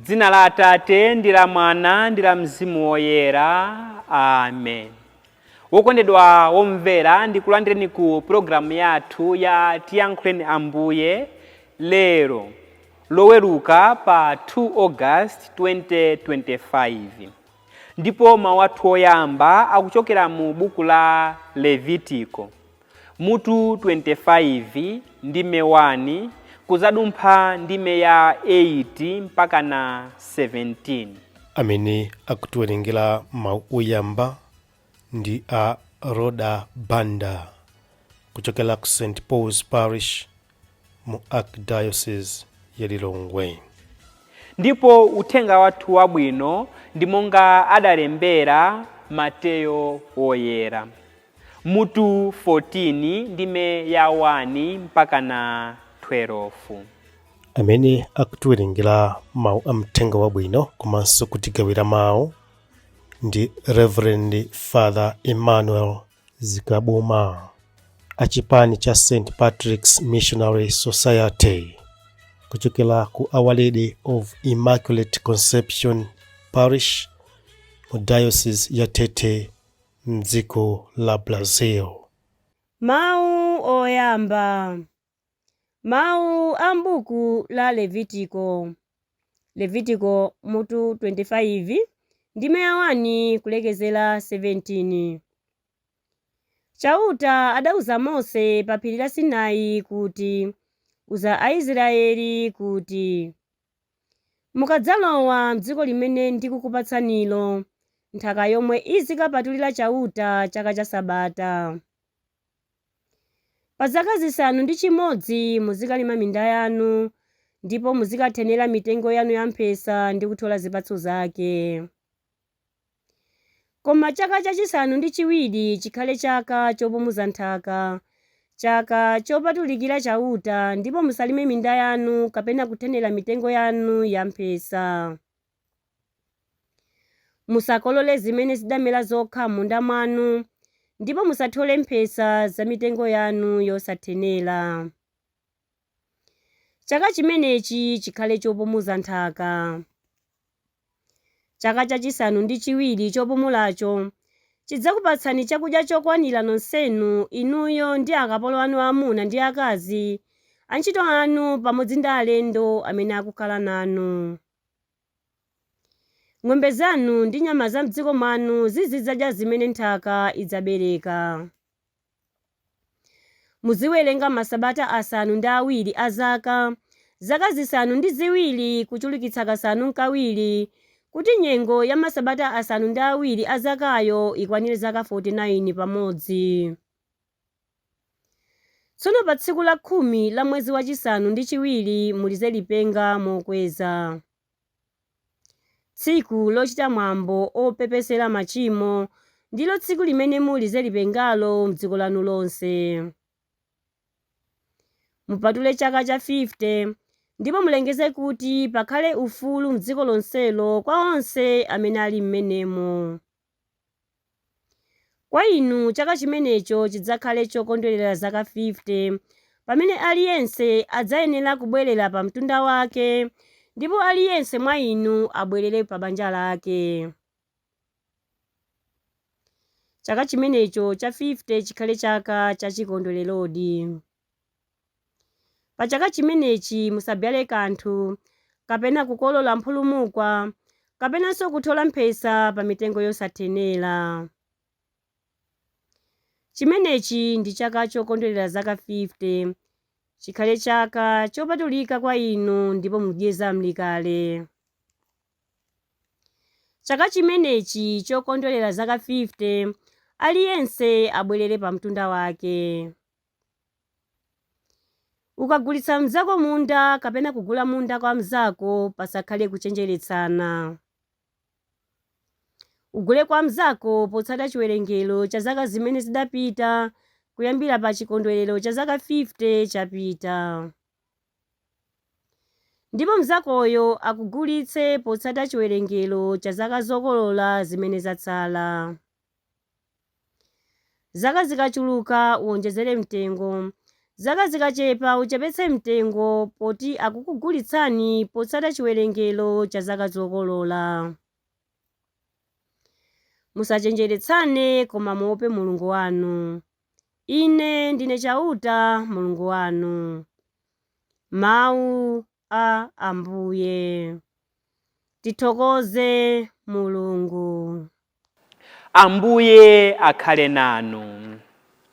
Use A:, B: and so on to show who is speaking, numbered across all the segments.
A: Dzina la Atate ndi la Mwana ndi la Mzimu Woyera. Amen. Wokondedwa womvera, ndikulandireni ku pulogalamu yathu ya Tiyankhuleni Ambuye lero Loweruka pa 2 August 2025. Ndipo mawu athu oyamba akuchokera mu buku la Levitiko mutu 25 ndime 1 kuzadumpha ndime ya 8 mpaka na 17.
B: Amene akutiwerengera mawu oyamba ndi a Rhoda Banda kuchokera ku St Paul's Parish mu Archdiocese ya Lilongwe.
A: Ndipo uthenga wathu wabwino ndi monga adalembera Mateyo Woyera mutu 14 ndime ya 1 mpaka na 12.
B: Amene akutiwerengera mawu a mthenga wabwino komanso kutigawira mawu ndi Reverend Father Emmanuel Zikabuma achipani cha St Patrick's Missionary Society kuchokera ku Our Lady of Immaculate Conception Parish mu Diocese ya Tete mdziko la Brazil.
C: Mawu oyamba. Mawu a m'buku la Levitiko. Levitiko mutu 25 ndime ya 1 kulekezera 17. Chauta adauza Mose pa phiri la Sinai kuti, Uza Aisraeli kuti, Mukadzalowa m'dziko limene ndikukupatsanilo, nthaka yomwe izikapatulira Chauta chaka cha Sabata. Pa zaka zisanu ndi chimodzi muzikalima minda yanu, ndipo muzikathenera mitengo yanu yamphesa ndi kuthyola zipatso zake. Koma chaka chachisanu ndi chiwiri chikhale chaka chopumuza nthaka, chaka chopatulikira Chauta, ndipo musalime minda yanu kapena kuthenera mitengo yanu yamphesa. Musakolole zimene zidamera zokha m'munda mwanu, ndipo musathyole mphesa za mitengo yanu yosathenera. Chaka chimenechi chikhale chopumuza nthaka. Chaka chachisanu ndi chiwiri chopumulacho chidzakupatsani chakudya chokwanira nonsenu, inuyo ndi akapolo anu aamuna ndi aakazi, antchito anu pamodzi ndi alendo amene akukhala nanu. Ng'ombe zanu ndi nyama za m'dziko mwanu zizidzadya zimene nthaka idzabereka. Muziwerenga masabata asanu ndi awiri a zaka, zaka zisanu ndi ziwiri kuchulukitsa kasanu n'kawiri, kuti nyengo ya masabata asanu ndi awiri a zakayo ikwanire zaka 49 pamodzi. Tsono pa tsiku lakhumi la mwezi wachisanu ndi chiwiri mulize lipenga mokweza. Tsiku lochita mwambo opepesera machimo ndilo tsiku limene mulize lipengalo m'dziko lanu lonse. Mupatule chaka cha 50, ndipo mulengeze kuti pakhale ufulu m'dziko lonselo kwa onse amene ali m'menemo. Kwa inu chaka chimenecho chidzakhale chokondwerera zaka 50, pamene aliyense adzayenera kubwerera pa mtunda wake, ndipo aliyense mwa inu abwerere pa banja lake. Chaka chimenecho cha 50 chikhale chaka cha chikondwererodi. Pa chaka chimenechi musabzale kanthu, kapena kukolola mphulumukwa, kapenanso kuthyola mphesa pa mitengo yosathenera. Chimenechi ndi chaka chokondwerera zaka 50. Chikhale chaka chopatulika kwa inu ndipo mudye zam'likale. Chaka chimenechi chokondwerera zaka 50, aliyense abwerere pa mtunda wake. Ukagulitsa mnzako munda kapena kugula munda kwa mnzako, pasakhale kuchenjeretsana. Ugule kwa mnzako potsata chiwerengero cha zaka zimene zidapita kuyambira pa chikondwerero cha zaka 50 chapita. Ndipo mnzakoyo akugulitse potsata chiwerengero cha zaka zokolola zimene zatsala. Zaka zikachuluka uwonjezere mtengo, Zaka zikachepa uchepetse mtengo poti akukugulitsani potsata chiwerengero cha zaka zokolola. Musachenjeretsane koma muope Mulungu wanu. Ine ndine Chauta Mulungu wanu. Mawu a Ambuye. Tithokoze Mulungu.
A: Ambuye akhale nanu,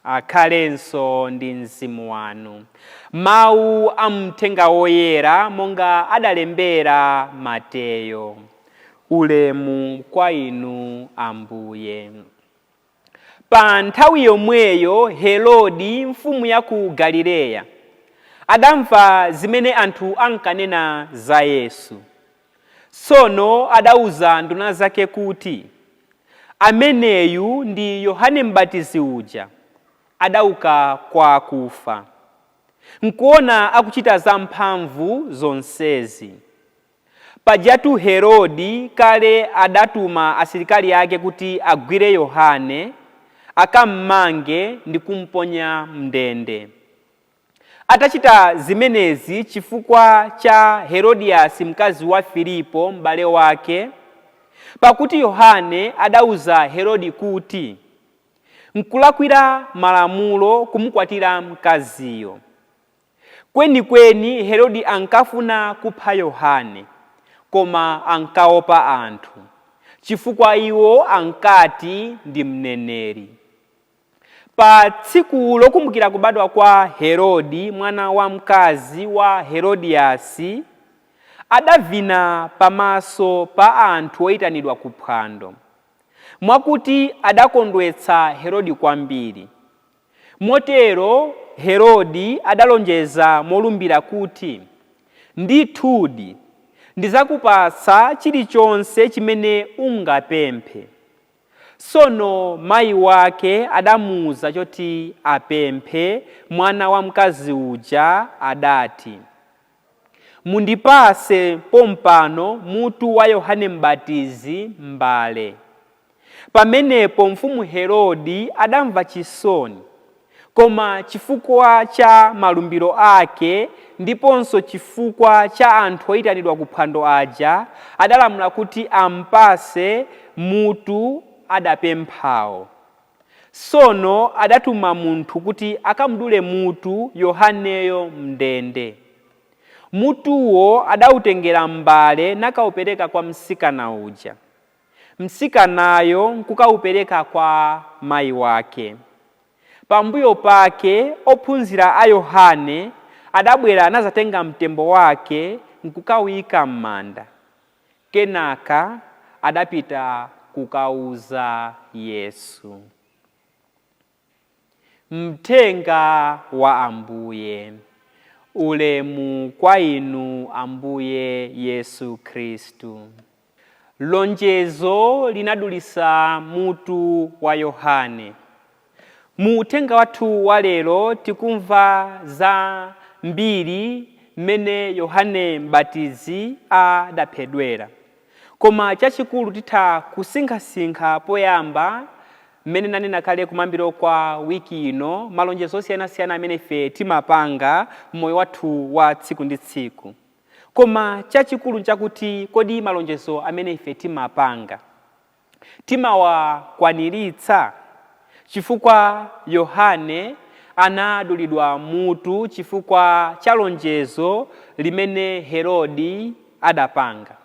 A: akhalenso ndi mzimu wanu. Mawu a mthenga woyera monga adalembera Mateyo. Ulemu kwa inu Ambuye. Pa nthawi yomweyo Herode mfumu ya ku Galileya adamva zimene anthu ankanena za Yesu. Tsono adauza nduna zake kuti, Ameneyu ndi Yohane Mbatizi uja, adauka kwa akufa. Nkuona akuchita zamphamvu zonsezi. Pajatu Herode kale adatuma asilikali ake kuti agwire Yohane, akammange ndi kumponya m'ndende. Atachita zimenezi chifukwa cha Herodiasi mkazi wa Filipo m'bale wake, pakuti Yohane adauza Herode kuti, Nkulakwira malamulo kumukwatira mkaziyo. Kwenikweni Herode ankafuna kupha Yohane, koma ankaopa anthu, chifukwa iwo ankati ndi mneneri. Pa tsiku lokumbukira kubadwa kwa Herode, mwana wamkazi wa Herodiasi adavina pamaso pa anthu oitanidwa ku phwando, mwakuti adakondwetsa Herode kwambiri. Motero Herode adalonjeza molumbira kuti, Ndithudi, ndidzakupatsa chilichonse chimene ungapemphe. Tsono mai wake adamuuza choti apemphe. Mwana wamkazi uja adati, Mundipatse pompano mutu wa Yohane Mbatizi m'mbale. Pamenepo mfumu Herode adamva chisoni, koma chifukwa cha malumbiro ake ndiponso chifukwa cha anthu oitanidwa ku phwando aja, adalamula kuti ampatse mutu adapemphawo. Tsono adatuma munthu kuti akamdule mutu Yohaneyo m'ndende. Mutuwo adautengera m'mbale nakaupereka kwa mtsikana uja. Mtsikanayo nkukaupereka kwa mai wake. Pambuyo pake ophunzira a Yohane adabwera nadzatenga mtembo wake nkukauika m'manda. Kenaka adapita kukauza Yesu. Mthenga wa Ambuye. Ulemu kwa inu Ambuye Yesu Khristu. Lonjezo linadulitsa mutu wa Yohane. Mu uthenga wathu wa lero tikumva za mbiri mmene Yohane Mbatizi adaphedwera. Koma chachikulu titha kusinkhasinkha poyamba mmene nanena kale kumayambiro kwa wiki ino, malonjezo osiyanasiyana amene ife timapanga mmoyo wathu wa tsiku ndi tsiku. Koma chachikulu nchakuti kodi malonjezo amene ife timapanga timawakwaniritsa? Chifukwa Yohane anadulidwa mutu chifukwa cha lonjezo limene Herode adapanga.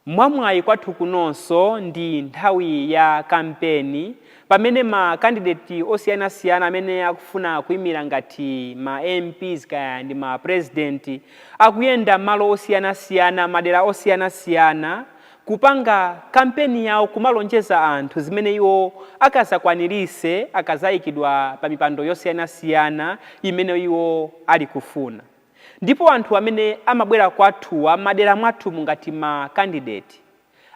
A: Mwamwayi kwathu kunonso ndi nthawi ya kampeni pamene ma candidate osiyanasiyana amene akufuna kuimira ngati ma MPs kaya ndi ma president akuyenda malo osiyanasiyana, madera osiyanasiyana kupanga kampeni yawo, kumalonjeza anthu zimene iwo akazakwanirise akazayikidwa pa mipando yosiyanasiyana imene iwo ali kufuna. Ndipo anthu amene amabwera kwathuwa madera mwathumu ngati ma candidate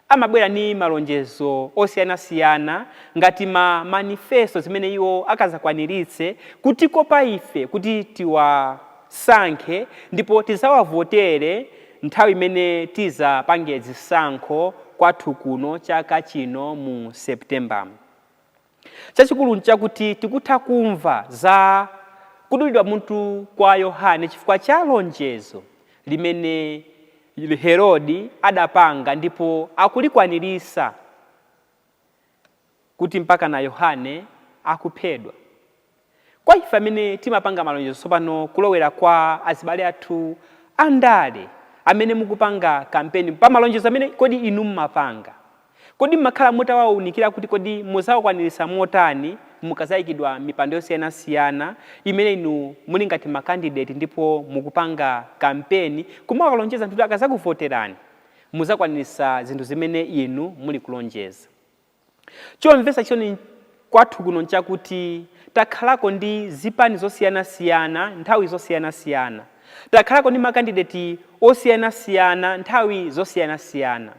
A: amabwera ni malonjezo osiyanasiyana ngati ma manifesto zimene iwo akazakwaniritse kutikopa ife kuti tiwasankhe ndipo tizawavotere nthawi imene tizapange zisankho kwathu kuno chaka chino mu September. Chachikulu nchakuti tikutha kumva za Kudulidwa mutu kwa Yohane chifukwa cha lonjezo limene Herode adapanga ndipo akulikwanirisa kuti mpaka na Yohane akuphedwa. Kwa ife amene timapanga malonjezo, tsopano kulowera kwa azibale athu andale amene mukupanga kampeni, pa malonjezo amene kodi inu mmapanga, kodi mmakhala mutawawunikira kuti kodi muzawakwanirisa motani mukazayikidwa mipando yosiyanasiyana imene inu muli ngati makandidate ndipo mukupanga kampeni, kumakalonjeza anthu kuti akazakuvoterani muzakwanirisa zinthu zimene inu muli kulonjeza? Chomvetsa chisoni kwathu kuno nchakuti takhalako ndi zipani zosiyanasiyana nthawi zosiyanasiyana, takhalako ndi makandidate osiyanasiyana nthawi zosiyanasiyana.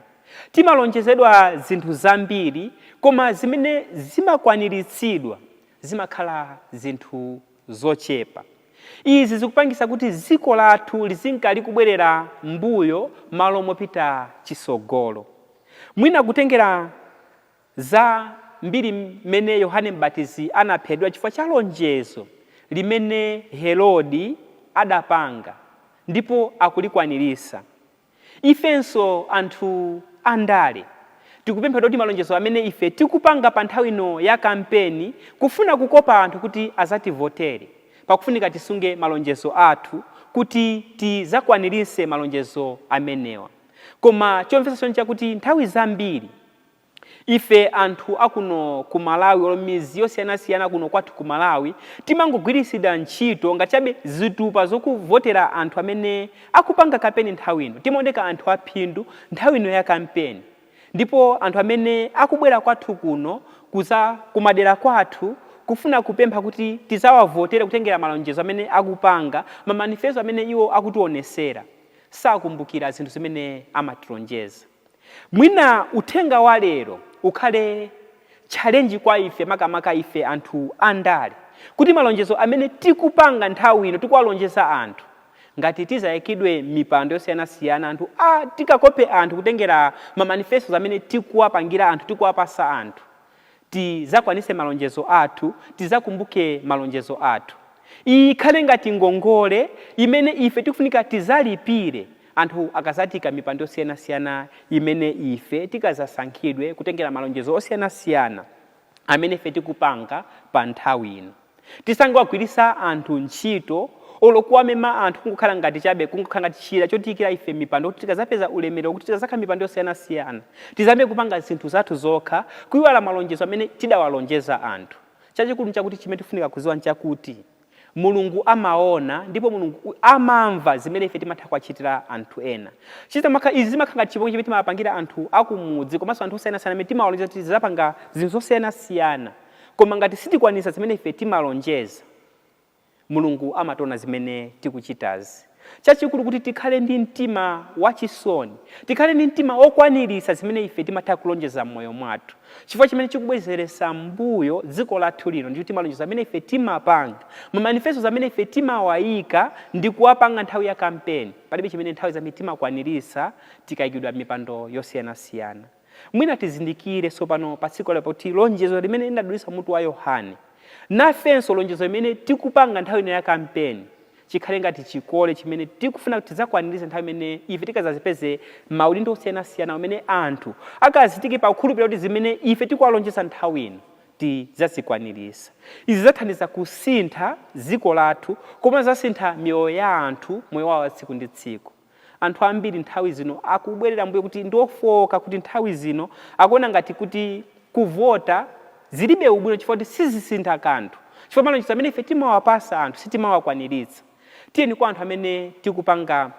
A: Timalonjezedwa zinthu zambiri, koma zimene zimakwaniritsidwa zimakhala zinthu zochepa. Izi zikupangisa kuti dziko lathu lizinka likubwerera mbuyo malo mopita chisogolo. Mwina kutengera za mbiri mmene Yohane Mbatizi anaphedwa chifukwa cha lonjezo limene Herode adapanga ndipo akulikwanirisa, ifenso anthu andale tikupemphedwa kuti malonjezo amene ife tikupanga pa nthawi ino ya kampeni kufuna kukopa anthu kuti azativotere, pakufunika tisunge malonjezo athu kuti tizakwanirise malonjezo amenewa. Koma chomvetsa chisoni chakuti nthawi zambiri ife anthu akuno ku Malawi olo midzi yosiyanasiyana kuno kwathu ku Malawi timangogwiritsidwa ntchito ngati chabe zitupa zokuvotera anthu amene akupanga kampeni nthawi ino. Timaoneka anthu aphindu nthawi ino ya kampeni, ndipo anthu amene akubwera kwathu kuno kuza kumadera kwathu kufuna kupempha kuti tizawavotere kutengera malonjezo amene akupanga, mamanifesto amene iwo akutionesera, sakumbukira zinthu zimene amatilonjeza. Mwina uthenga wa lero ukhale challenge kwa ife, makamaka ife anthu andale, kuti malonjezo amene tikupanga nthawi ino, tikuwalonjeza anthu, ngati tizayikidwe mipando yosiyanasiyana, anthu tikakope anthu kutengera mamanifestos amene tikuwapangira anthu, tikuwapasa anthu, tizakwanise malonjezo athu, tizakumbuke malonjezo athu. Iyi ikhale ngati ngongole imene ife tikufunika tizalipire anthu akazatika mipando yosiyanasiyana imene ife tikazasankhidwe kutengera malonjezo osiyanasiyana amene ife tikupanga pa nthawi ino. Tisangowagwirisa anthu ntchito olo kuwamema anthu kungokhala ngati chabe, kungokhala ngati chida chotiyikira ife mipando kuti tikazapeza ulemerero, kuti tikazakhala mipando yosiyanasiyana tizambe kupanga zinthu zathu zokha, kuiwala malonjezo amene tidawalonjeza anthu. Chachikulu nchakuti chimene tifunika kuziwa nchakuti Mulungu amaona ndipo Mulungu amamva zimene ife timatha kuwachitira anthu ena. Izi zimakhala ngati chipongwe chimene timawapangira anthu akumudzi komanso anthu osiyanasiyana amene timawalonjeza kuti tizapanga zinthu zosiyanasiyana, koma ngati sitikwanisa zimene ife timalonjeza, Mulungu amationa zimene tikuchitazi. Chachikulu kuti tikhale ndi mtima wachisoni, tikhale ndi mtima wokwanirisa zimene ife timatha kulonjeza m'moyo mwathu, chifukwa chimene chikubwezeresa mbuyo dziko lathu lino ndi kuti malonjezo amene ife timapanga, mamanifestos amene ife timawayika ndi kuwapanga nthawi ya kampeni, palibe chimene nthawi zambiri timakwanirisa tikayikidwa mipando yosiyanasiyana. Mwina tizindikire tsopano pa tsiku lero pakuti lonjezo limene linadulitsa mutu wa Yohane, nafenso lonjezo limene tikupanga nthawi ino ya kampeni chikhale ngati chikole chimene tikufuna kuti tidzakwaniritse nthawi imene ife tikazazipeze maudindo osiyanasiyana amene anthu akazitike pakukhulupirira kuti zimene ife tikuwalonjeza nthawi ino tidzazikwanirisa. Izi zidzathandiza kusintha dziko lathu koma zasintha miyoyo ya anthu, moyo wawo wa tsiku ndi tsiku. Anthu ambiri nthawi zino akubwerera mbuyo kuti ndi ofowoka, kuti nthawi zino akuona ngati kuti kuvota zilibe ubwino chifukwa kuti sizisintha kanthu, chifukwa malonjezo amene ife timawapasa anthu sitimawakwaniritsa. Tiyeni kwa anthu amene tikupanga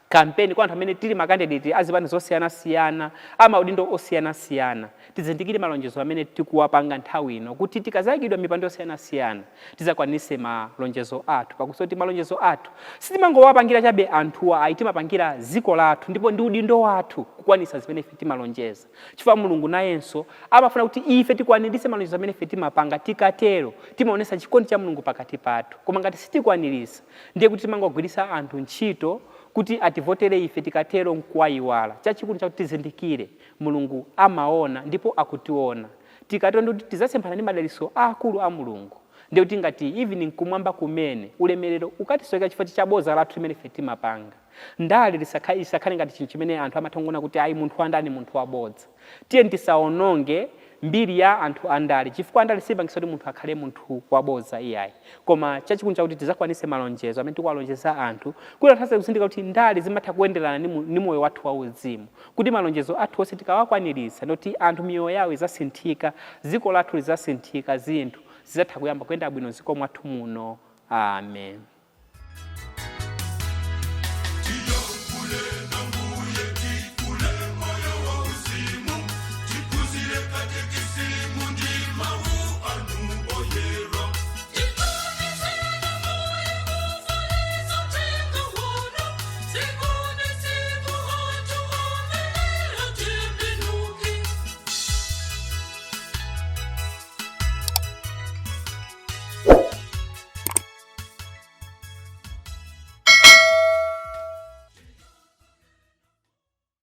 A: kampeni, kwa anthu amene tili makandidate a zipani zosiyanasiyana, a maudindo osiyanasiyana, tizindikire malonjezo amene tikuwapanga nthawi ino kuti tikazayikidwa mipando yosiyanasiyana tizakwaniritse malonjezo athu, pakuti kuti malonjezo athu sitimangowapangira chabe anthuwa ayi, timapangira dziko lathu, ndipo ndi udindo wathu kukwanitsa zimene ife timalonjeza, chifukwa Mulungu nayenso amafuna kuti ife tikwaniritse malonjezo amene ife timapanga. Tikatero timaonetsa chikondi cha Mulungu pakati pathu. Koma ngati sitikwaniritsa, ndiye kuti timangogwiritsa anthu ntchito kuti ativotere ife, tikatero nkuwayiwala. Chachikulu chakuti tizindikire Mulungu amaona ndipo akutiona. Tikatero ndikuti tidzasemphana ndi madalitso aakulu a Mulungu. Ndiye kuti ngati even nkumwamba kumene ulemerero ukatisoweka chifukwa cha boza lathu limene ife timapanga. Ndale isakhale ngati chinthu chimene anthu amatha kuona kuti ayi, munthu wandale munthu wabodza. Tiye tisaononge mbiri ya anthu andale, chifukwa andale sipangisa kuti munthu akhale munthu wabodza iyayi, koma chachikulu chakuti tizakwanise malonjezo amene tikuwalonjeza anthu, kuti anthu asaze kusindika kuti ndale zimatha kuyenderana ndi moyo wathu wauzimu, kuti malonjezo athu onse tikawakwaniritsa, ndoti anthu miyoyo yawo izasinthika, dziko lathu lizasinthika, zinthu zizatha kuyamba kuyenda bwino dziko mwathu muno. Amen.